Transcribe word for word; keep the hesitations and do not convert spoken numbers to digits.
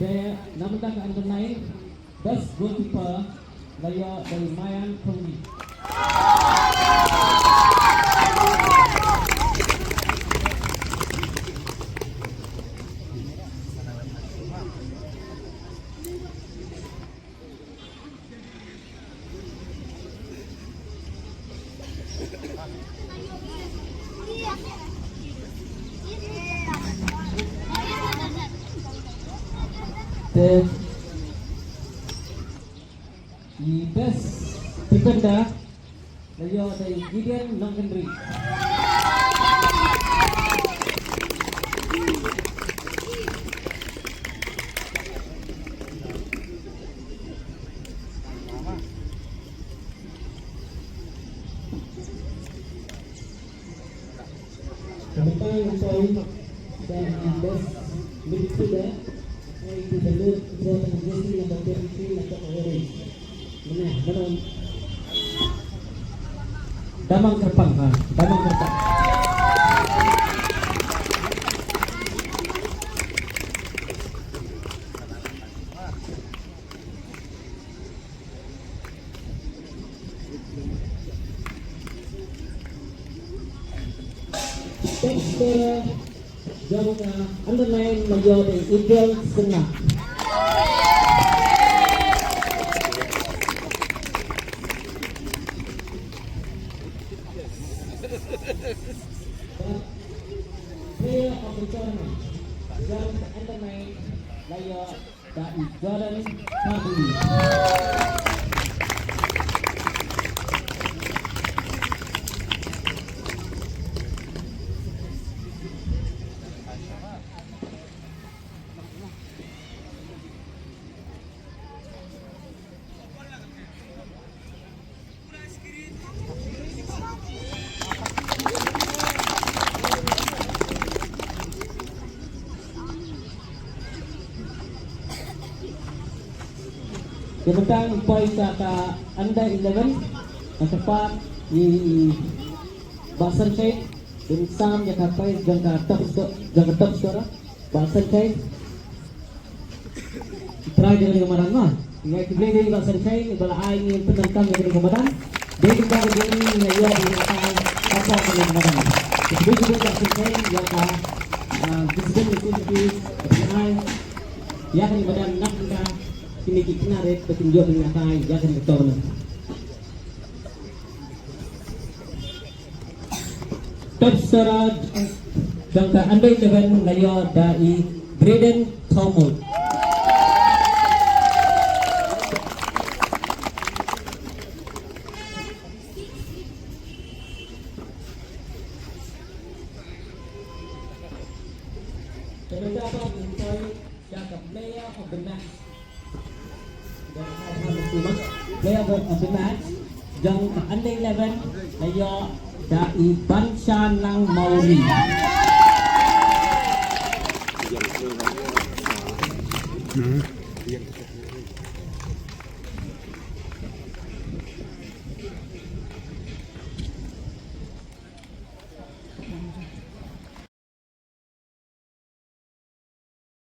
Na bynta ka under nine, best goalkeeper la ïoh da i Mayan Thongni. Te i best defender la ïoh da i Gideon Nongkynrih. Ka bynta ka poi da i best midfielder, ai tu da lut, draw tang jersey number thirty-three na ka Owerri. Mane, mane. Damang Kyrpang, ha, Damang Kyrpang. Top scorer jong ka under nine la ïoh da i Ujjwal Singha. Player of the tournament jong ka under nine la ïoh da i Jordan Fabri. Te mynta ngi poi sha ka under eleven, ka kyrpad ïa i Bah Sunshine, ban sam ïa ka prize jong ka top sco-, jong ka top scorer, Bah Sunshine. Trai jong ka madan ma. Ngi ai khublei ïa i Bah Sunshine, iba la ai ngi pyndonkam ïa kane ka madan. Dei kumta ka jong ngi ngi la ïoh ïa ka, ka por kane ka madan. Khublei ïa i Bah Sunshine, ïa ka, ah, discipline activity, ai ïa kane ka madan na ka, kine ki khynnah rit ba kin ïoh ïa ka, ïa kane ka tournament. Top scorer jong ka under eleven la ïoh da i Braden Thongmut. Te mynta pat ngi poi sha ka player of the match. Player of the match jong ka under eleven la ïoh da i Banshanang Mawrie.